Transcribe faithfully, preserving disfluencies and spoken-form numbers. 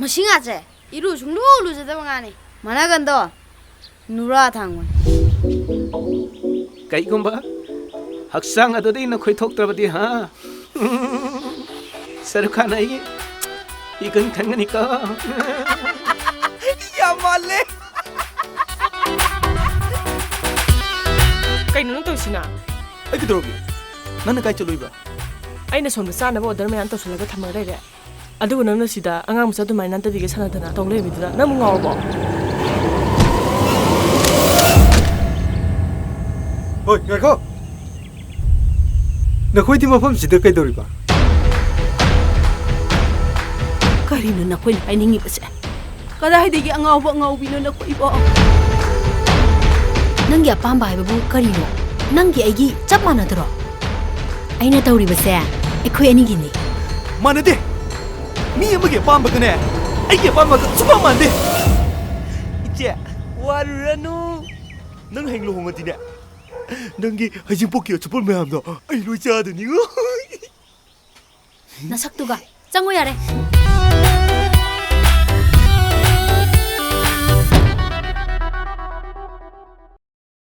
ꯃꯁꯤ ꯉꯥꯁꯦ ꯏꯔꯨ ꯁꯨꯡꯂꯨ ꯂꯨꯖꯗꯕ ꯉꯥꯅꯤ꯫ ꯃꯅꯒꯟꯗꯣ ꯅꯨꯔꯥ ꯊꯥꯡꯕꯅꯤ꯫ ꯀꯩꯒꯨꯝꯕ ꯍꯛꯆꯥꯡ ꯑꯗꯨꯗ ꯅꯈꯣꯏ ꯊꯣꯛꯇ꯭ꯔꯕꯗꯤ, ꯍꯥ? ꯁꯔꯨꯛ ꯈꯥꯟ ꯑꯩꯒꯤ ꯏꯒꯪ ꯊꯪꯒꯅꯤꯀꯣ꯫ ꯌꯥꯝ ꯃꯥꯜꯂꯦ꯫ ꯀꯩꯅꯣ ꯅꯪ ꯇꯧꯔꯤꯁꯤꯅ? ꯑꯩ ꯀꯩꯗꯧꯔꯒꯦ? ꯅꯪꯅ ꯀꯥꯏ ꯆꯠꯂꯨꯏꯕ? ꯑꯩꯅ ꯁꯣꯝꯗ ꯆꯥꯅꯕ ꯑꯣꯔꯗꯔ ꯃꯌꯥꯝ ꯇꯧꯁꯤꯜꯂꯒ ꯊꯝꯃꯒ ꯂꯩꯔꯦ, ꯑꯗꯨꯒ ꯅꯪꯅ ꯁꯤꯗ ꯑꯉꯥꯡ ꯃꯆꯥ ꯑꯗꯨꯃꯥꯏꯅ ꯅꯥꯟꯊꯕꯤꯒ ꯁꯥꯟꯅꯗꯅ ꯇꯧ ꯂꯩꯔꯝꯃꯤꯗꯨꯗ ꯅꯪꯕꯨ ꯉꯥꯎꯔꯕꯣ? ꯍꯣꯏ, ꯉꯥꯏꯈꯣ꯫ ꯅꯈꯣꯏꯗꯤ ꯃꯐꯝꯁꯤꯗ ꯀꯩꯗꯧꯔꯤꯕ? ꯀꯔꯤꯅꯣ ꯅꯈꯣꯏꯅ ꯍꯥꯏꯅꯤꯡꯉꯤꯕꯁꯦ? ꯀꯗꯥꯏꯗꯒꯤ ꯑꯉꯥꯎꯕ ꯑꯉꯥꯎꯕꯤꯅꯣ ꯅꯈꯣꯏꯕꯣ? ꯅꯪꯒꯤ ꯑꯄꯥꯝꯕ ꯍꯥꯏꯕꯕꯨ ꯀꯔꯤꯅꯣ? ꯅꯪꯒꯤ ꯑꯩꯒꯤ ꯆꯞ ꯃꯥꯟꯅꯗ꯭ꯔꯣ? ꯑꯩꯅ ꯇꯧꯔꯤꯕꯁꯦ ꯑꯩꯈꯣꯏ ꯑꯅꯤꯒꯤꯅꯤ꯫ ꯃꯥꯟꯅꯗꯦ꯫ ꯃꯤ ꯑꯃꯒꯤ ꯑꯄꯥꯝꯕꯒꯅꯦ ꯑꯩꯒꯤ ꯑꯄꯥꯝꯕꯒ ꯁꯨꯡꯃꯥꯟ ꯃꯥꯟꯗꯦ꯫ ꯏꯆꯦ, ꯋꯥꯔꯨꯔꯅꯨ꯫ ꯅꯪ ꯍꯌꯦꯡ ꯂꯨꯍꯣꯡꯉꯗꯤꯅꯦ, ꯅꯪꯒꯤ ꯍꯩꯖꯤꯡꯄꯣꯛꯀꯤ ꯑꯆꯨꯞꯄ ꯃꯌꯥꯝꯗꯣ ꯑꯩ ꯂꯣꯏ ꯆꯥꯗꯣꯏꯅꯤ꯫ ꯅꯁꯛꯇꯨꯒ꯫ ꯆꯪꯉꯣ ꯌꯥꯔꯦ꯫